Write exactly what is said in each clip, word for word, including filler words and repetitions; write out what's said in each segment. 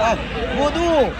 Bodu.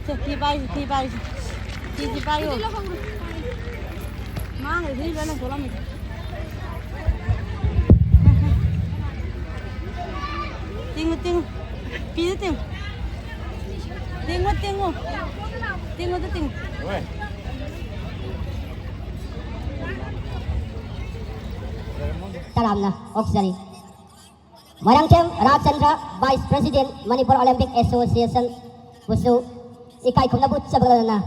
ꯁꯦ, ꯐꯤ ꯄꯥꯏꯁꯤ, ꯐꯤ ꯄꯥꯏꯁꯤ꯫ ꯐꯤꯁꯤ ꯄꯥꯏꯌꯨ꯫ ꯃꯥꯡꯈ꯭ꯔꯦ, ꯐꯤ ꯂꯣꯏꯅ ꯊꯣꯛꯂꯝꯃꯦ꯫ ꯇꯤꯡꯉꯨ, ꯇꯤꯡꯉꯨ꯫ ꯐꯤꯗꯨ ꯇꯤꯡꯉꯨ꯫ ꯇꯤꯡꯉꯨ, ꯇꯤꯡꯉꯨ꯫ ꯇꯤꯡꯉꯨꯗꯨ ꯇꯤꯡꯉꯨ꯫ ꯇꯔꯥꯝꯅ ꯑꯣꯛꯆꯔꯤ꯫ Moirangthem ꯔꯥꯖꯆꯟꯗ꯭ꯔ, Vice President, Manipur Olympic Association ꯕꯨꯁꯨ ꯏꯀꯥꯏ ꯈꯨꯝꯅꯕ ꯎꯠꯆꯕꯒ ꯂꯣꯏꯅꯅ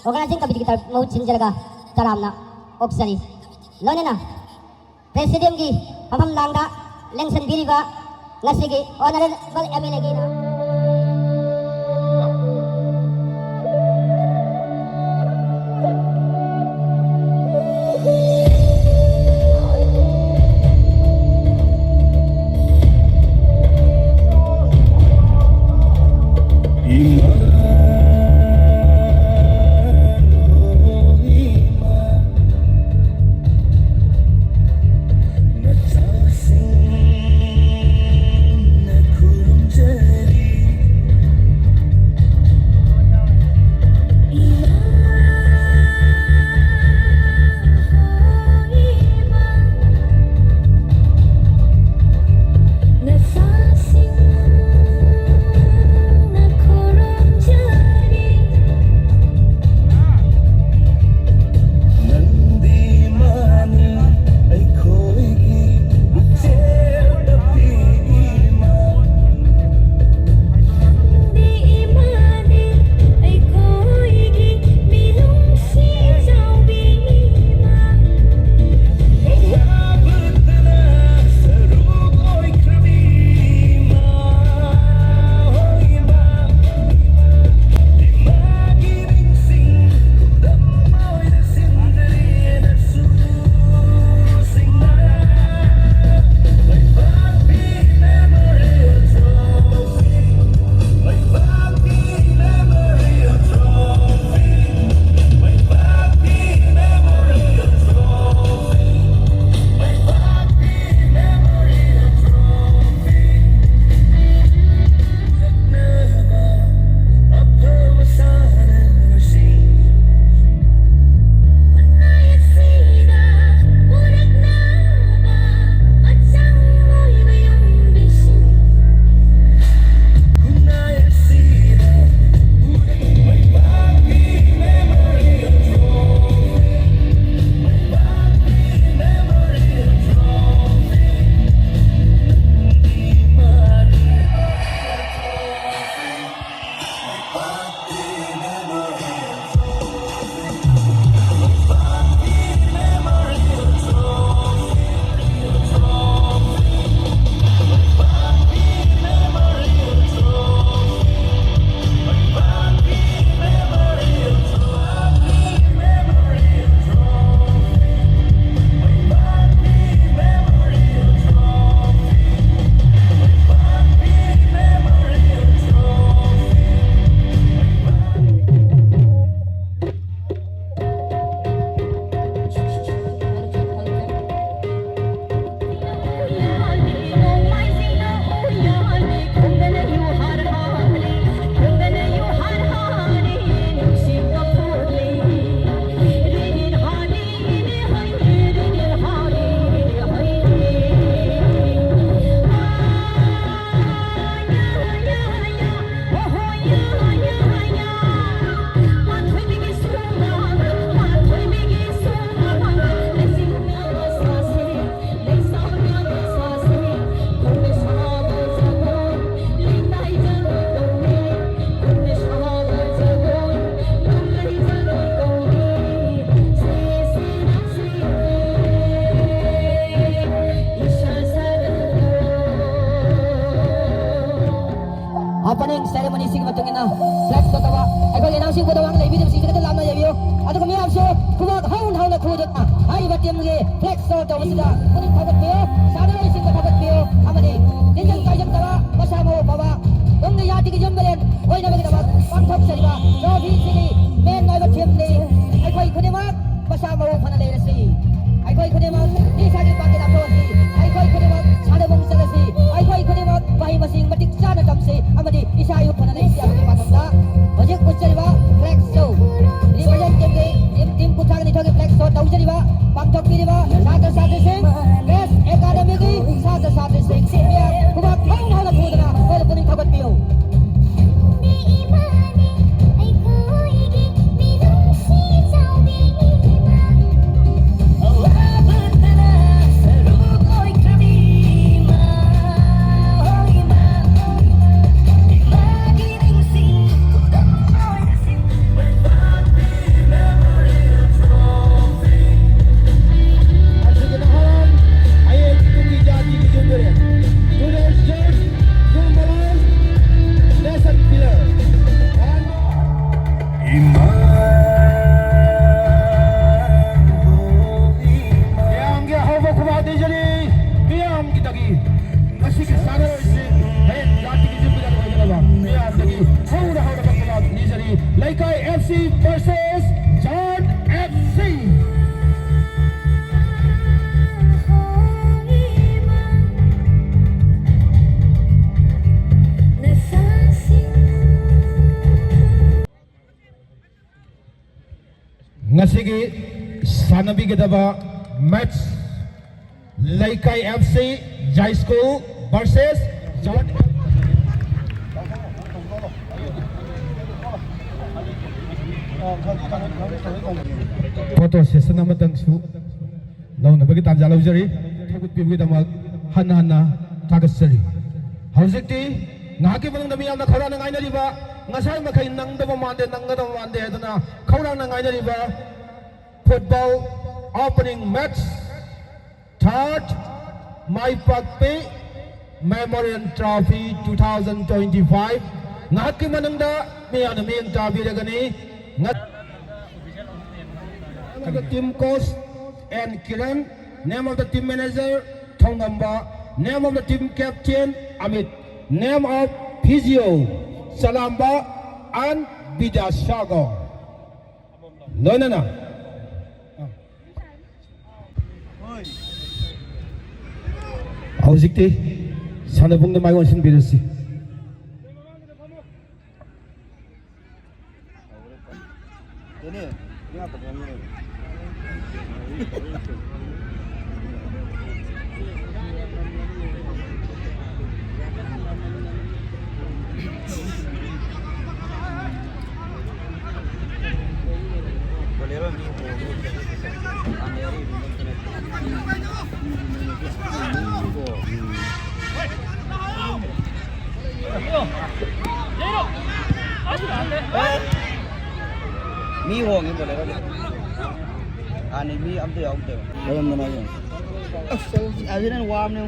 Organizing Committee ꯒꯤ ꯃꯍꯨꯠ ꯁꯤꯟꯖꯔꯒ ꯇꯔꯥꯝꯅ ꯑꯣꯛꯆꯔꯤ꯫ ꯂꯣꯏꯅꯅ Presidium ꯒꯤ ꯐꯝꯐꯝ ꯂꯥꯡꯗ ꯂꯦꯡꯁꯤꯟꯕꯤꯔꯤꯕ ꯉꯁꯤꯒꯤ Honourable M L A ꯒꯤꯅ ꯈꯨꯕꯥꯛ ꯍꯧꯅ ꯍꯧꯅ ꯈꯨꯗꯨꯅ ꯍꯥꯏꯔꯤꯕ teamꯒꯤ flag show ꯇꯧꯕꯁꯤꯗ ꯄꯨꯛꯅꯤꯡ ꯊꯧꯒꯠꯄꯤꯌꯨ, ꯁꯥꯟꯅꯔꯣꯏꯁꯤꯡꯕꯨ ꯊꯧꯒꯠꯄꯤꯌꯨ ꯑꯃꯗꯤ ꯇꯤꯟꯖꯪ ꯀꯥꯏꯖꯪꯗꯕ ꯃꯁꯥ ꯃꯎ ꯐꯕ ꯇꯨꯡꯒꯤ ꯖꯥꯇꯤꯒꯤ ꯌꯨꯝ ꯃꯤꯔꯦꯟ ꯑꯣꯏꯅꯕꯒꯤꯗꯃꯛ ꯄꯥꯡꯊꯣꯛꯆꯔꯤꯕ trophyꯁꯤꯒꯤ main ꯑꯣꯏꯕ themeꯅꯤ꯫ ꯑꯩꯈꯣꯏ ꯈꯨꯗꯤꯡꯃꯛ ꯃꯁꯥ ꯃꯎ ꯐꯅ ꯂꯩꯔꯁꯤ꯫ ꯑꯩꯈꯣꯏ ꯈꯨꯗꯤꯡꯃꯛ ꯅꯤꯁꯥꯒꯤ ꯄꯥꯡꯒꯜ ꯂꯥꯞꯊꯣꯛꯑꯁꯤ꯫ ꯑꯩꯈꯣꯏ ꯈꯨꯗꯤꯡꯃꯛ ꯁꯥꯟꯅꯕꯨꯡ ꯆꯠꯂꯁꯤ꯫ ꯑꯩꯈꯣꯏ ꯈꯨꯗꯤꯡꯃꯛ ꯃꯍꯩ ꯃꯁꯤꯡ ꯃꯇꯤꯛ ꯆꯥꯅ ꯇꯝꯁꯤ ꯑꯃꯗꯤ ꯏꯁꯥ ꯏꯌꯨ ꯐꯅ ꯂꯩꯁꯤ ꯍꯥꯏꯕꯒꯤ ꯄꯥꯟꯗꯝꯗ ꯍꯧꯖꯤꯛ ꯎꯠꯆꯔꯤꯕ flag show representative teamꯒꯤ team, team ꯀꯨꯟꯊ꯭ꯔꯥꯒ ꯅꯤꯊꯣꯏꯒꯤ flag show ꯇꯧꯖꯔꯤꯕ, ꯄꯥꯡꯊꯣꯛꯄꯤꯔꯤꯕ ꯁꯥꯇ꯭ꯔ ꯁꯥꯇ꯭ꯔꯤꯁꯤꯡ, Grace Academyꯒꯤ ꯁꯥꯇ꯭ꯔ ꯁꯥꯇ꯭ꯔꯤꯁꯤꯡ ꯈꯨꯕꯥꯛ ꯍꯧꯅ ꯍꯧꯅ ꯈꯨꯗꯨꯅ ꯃꯈꯣꯏꯗ ꯄꯨꯛꯅꯤꯡ ꯊꯧꯒꯠꯄꯤꯌꯨ꯫ ꯑꯁꯤꯒ ꯅꯍꯥꯟ ꯑꯌꯦꯛ ꯇꯨꯡꯒꯤ ꯖꯥꯇꯤꯒꯤ ꯌꯨꯝ ꯃꯤꯔꯦꯟ, Students Church, ꯌꯨꯝ ꯃꯔꯣꯜ, Nation Pillar꯫ ꯃꯌꯥꯝꯒꯤ ꯑꯍꯧꯕ ꯈꯨꯕꯥꯛ ꯅꯤꯖꯔꯤ꯫ ꯃꯤꯌꯥꯝꯒꯤꯗꯒꯤ ꯉꯁꯤꯒꯤ ꯁꯥꯟꯅꯔꯣꯏꯁꯤꯡ ꯍꯌꯦꯡ ꯖꯥꯇꯤꯒꯤ ꯌꯨꯝ ꯃꯤꯔꯦꯟ ꯑꯣꯏꯒꯗꯕ ꯃꯤꯌꯥꯝꯗꯒꯤ ꯍꯧꯅ ꯍꯧꯅ ꯈꯨꯕꯥꯛ ꯅꯤꯖꯔꯤ꯫ ꯂꯩꯀꯥꯏ F C versus ꯖꯥꯠ F C꯫ ꯉꯁꯤꯒꯤ ꯁꯥꯟꯅꯕꯤꯒꯗꯕ match, ꯂꯩꯀꯥꯏ F C, ꯖꯥꯏ School versus ꯖꯥꯠ꯫ Photo session ꯑꯃꯇꯪꯁꯨ ꯂꯧꯅꯕꯒꯤ ꯇꯥꯟꯖꯥ ꯂꯧꯖꯔꯤ꯫ ꯊꯧꯒꯠꯄꯤꯕꯒꯤꯗꯃꯛ ꯍꯟꯅ ꯍꯟꯅ ꯊꯥꯒꯠꯆꯔꯤ꯫ ꯍꯧꯖꯤꯛꯇꯤ ꯉꯥꯏꯍꯥꯛꯀꯤ ꯃꯅꯨꯡꯗ ꯃꯤꯌꯥꯝꯅ ꯈꯧꯔꯥꯡꯅ ꯉꯥꯏꯅꯔꯤꯕ, ꯉꯁꯥꯏ ꯃꯈꯩ ꯅꯪꯗꯕ ꯃꯥꯟꯗꯦ, ꯅꯪꯒꯗꯕ ꯃꯥꯟꯗꯦ ꯍꯥꯏꯗꯨꯅ ꯈꯧꯔꯥꯡꯅ ꯉꯥꯏꯅꯔꯤꯕ football opening match, third ꯃꯥꯏ ꯄꯥꯛꯄꯤ Memorial Trophy two thousand twenty-five ꯉꯥꯏꯍꯥꯛꯀꯤ ꯃꯅꯨꯡꯗ ꯃꯤꯌꯥꯝꯅ ꯃꯤꯠꯌꯦꯡ ꯇꯥꯕꯤꯔꯒꯅꯤ꯫ ꯉ- Name of the team coach and Kiran, name of the team manager Thongamba, name of the team captain Amit, name of physio Chalamba and Vidyasagar. ꯂꯣꯏꯅꯅ ꯍꯧꯖꯤꯛꯇꯤ ꯁꯥꯟꯅꯕꯨꯡꯗ ꯃꯥꯏ ꯑꯣꯟꯁꯤꯟꯕꯤꯔꯁꯤ꯫ ꯃꯤ ꯍꯣꯡꯉꯤ ꯕꯣꯂꯦꯔꯣꯗꯤ꯫ ꯍꯥꯟꯅ ꯃꯤ ꯑꯝꯇ ꯌꯥꯎꯗꯦꯕ꯫ ꯂꯩꯔꯝꯗꯅ ꯌꯦꯡꯉꯣ꯫ ꯑꯁ, ꯑꯗꯨꯅ ꯋꯥꯕꯅꯦ꯫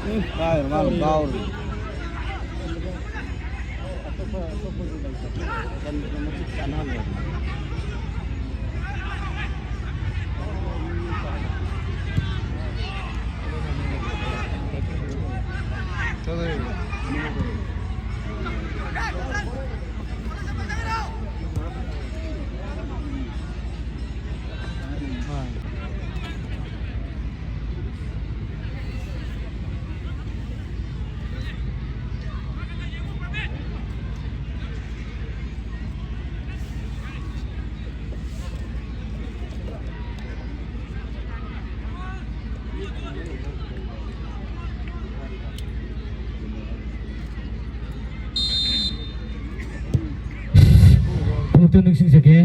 ꯎꯝ, ꯀꯥꯏꯗꯅꯣ ꯃꯥꯅ ꯀꯥꯎꯔꯤꯗꯣ꯫ ꯅꯤꯡꯁꯤꯡꯖꯒꯦ꯫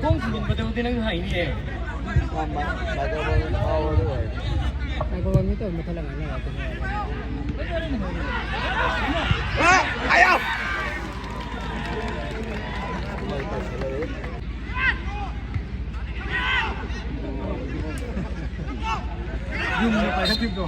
ꯈꯣꯡ ꯊꯤꯟꯖꯤꯟꯕꯗꯕꯨꯗꯤ ꯅꯪ ꯍꯩꯅꯤꯌꯦ꯫ ꯃꯥꯏꯀ꯭ꯔꯣꯐꯣꯟ ꯅꯠꯇꯕ ꯃꯨꯠꯊꯠꯂ ꯉꯥꯡꯅꯔ ꯑꯗꯨꯝ ꯌꯥꯔꯦ꯫ ꯌꯨꯝꯗ ꯄꯥꯏꯈꯠꯈꯤꯕꯗꯣ꯫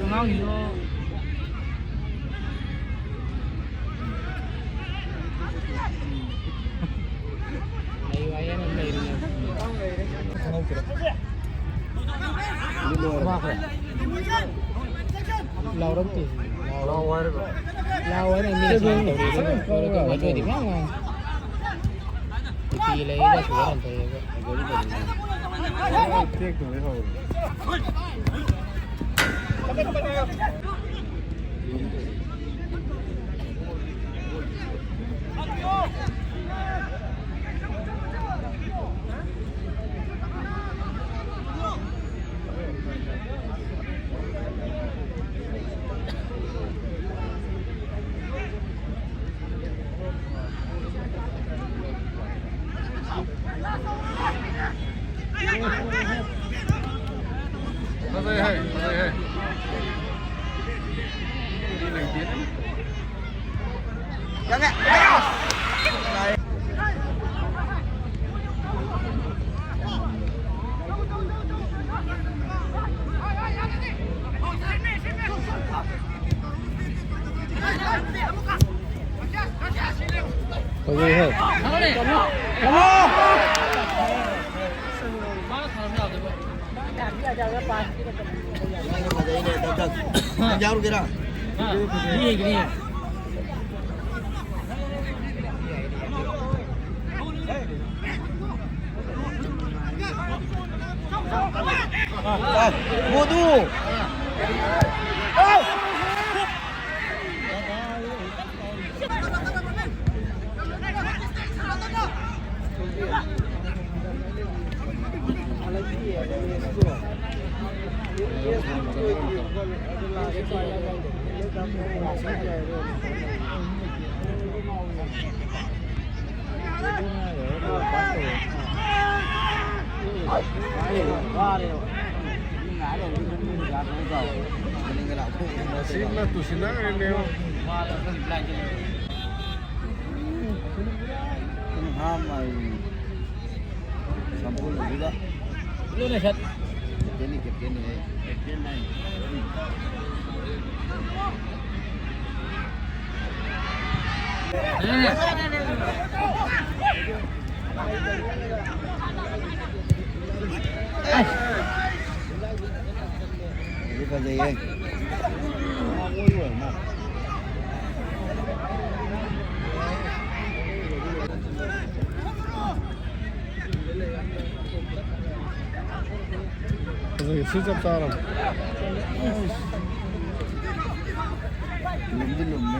ꯑꯉꯥꯡꯒꯤꯗꯣ ꯂꯥꯎꯔꯛꯇꯦ꯫ ꯂꯥꯎ ꯍꯥꯏꯔꯒ꯫ ꯂꯥꯎ ꯍꯥꯏꯅ ꯃꯤꯅ ꯁꯨꯃꯥꯏꯅ ꯇꯧꯔꯤꯗꯣ ꯃꯆꯣꯏꯗꯤ ꯄꯨꯡꯉꯥꯡ ꯉꯥꯡꯉꯤ꯫ ꯅꯨꯄꯤ ꯂꯩꯔꯒ ꯁꯨꯃꯥꯏꯅ ꯇꯧꯔꯤꯕ꯫ ꯇꯦꯛꯇꯣꯔꯦ ꯍꯧꯔꯦ꯫ ꯐꯖꯩ ꯍꯦ, ꯐꯖꯩ ꯍꯦ꯫ ꯐꯖꯩꯍꯦ꯫ ꯐꯖꯩꯅꯦ, ꯗꯛ ꯗꯛ꯫ ꯅꯪ ꯌꯥꯎꯔꯨꯒꯦꯔꯥ? ꯃꯣꯗꯨ! ꯁꯤꯃ ꯇꯨꯁꯤꯟꯅꯈ꯭ꯔꯦꯅꯦ꯫ ꯁꯝꯄꯨꯔ ꯑꯗꯨꯗ꯫ ꯀꯦꯞꯇꯦꯟꯅꯤ, ꯀꯦꯞꯇꯦꯟꯅꯤ ꯍꯦ꯫ ꯐꯗꯤ ꯐꯖꯩꯌꯦ꯫ ꯐꯖꯩ, ꯁꯤ ꯆꯞ ꯆꯥꯔꯕ꯫ ꯂꯨꯝꯗꯤ ꯂꯨꯝꯃꯦ꯫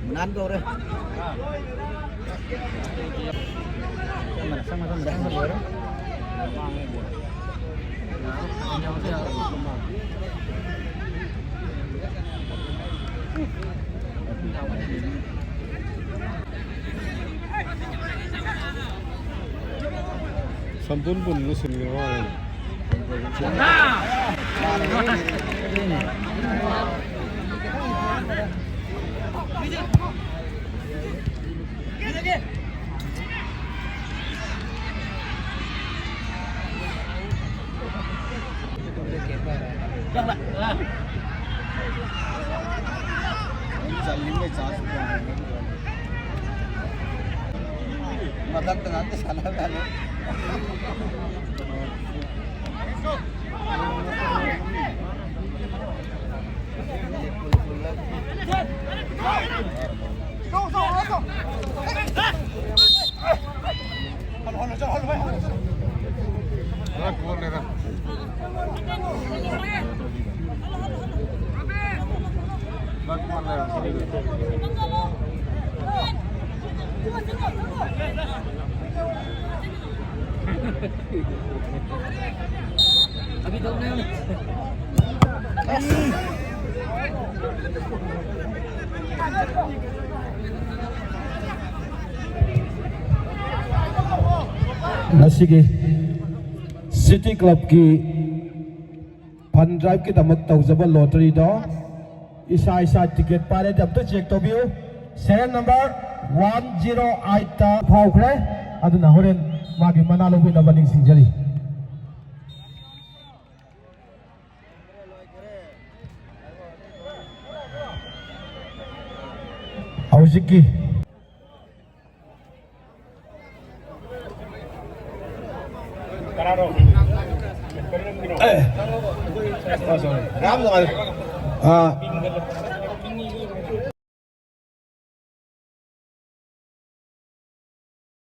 ꯃꯨꯅꯥꯟ ꯀꯧꯔꯦ꯫ ꯁꯝꯕꯨꯟ ꯕꯨꯟ ꯂꯣꯏꯁꯤꯟꯈ꯭ꯔ ꯃꯥꯜꯂꯦ꯫ ꯆꯜꯂꯤꯉꯩ ꯆꯥꯟꯁ ꯐꯪꯉꯦ꯫ ꯃꯊꯛꯇ ꯉꯥꯛꯇ ꯁꯥꯟꯅꯔ ꯂꯩꯔꯦ꯫ ꯉꯁꯤꯒꯤ ꯁꯤꯇꯤ ꯀ꯭ꯂꯕꯀꯤ ꯐꯟ ꯗ꯭ꯔꯥꯏꯚꯀꯤꯗꯃꯛ ꯇꯧꯖꯕ ꯂꯣꯇꯔꯤꯗꯣ ꯏꯁꯥ ꯏꯁꯥ ꯇꯤꯀꯦꯠ ꯄꯥꯏꯔꯗꯤ ꯑꯝꯇ ꯆꯦꯛ ꯇꯧꯕꯤꯌꯨ꯫ ꯁꯦꯔꯤꯌꯦꯜ ꯅꯝꯕꯔ ꯋꯥꯟ ꯖꯤꯔꯣ ꯑꯩꯠꯇ ꯐꯥꯎꯈ꯭ꯔꯦ꯫ ꯑꯗꯨꯅ ꯍꯣꯔꯦꯟ ꯃꯥꯒꯤ ꯃꯅꯥ ꯂꯧꯕꯤꯅꯕ ꯅꯤꯡꯁꯤꯡꯖꯔꯤ꯫ ꯍꯧꯖꯤꯛꯀꯤ ꯑꯥ,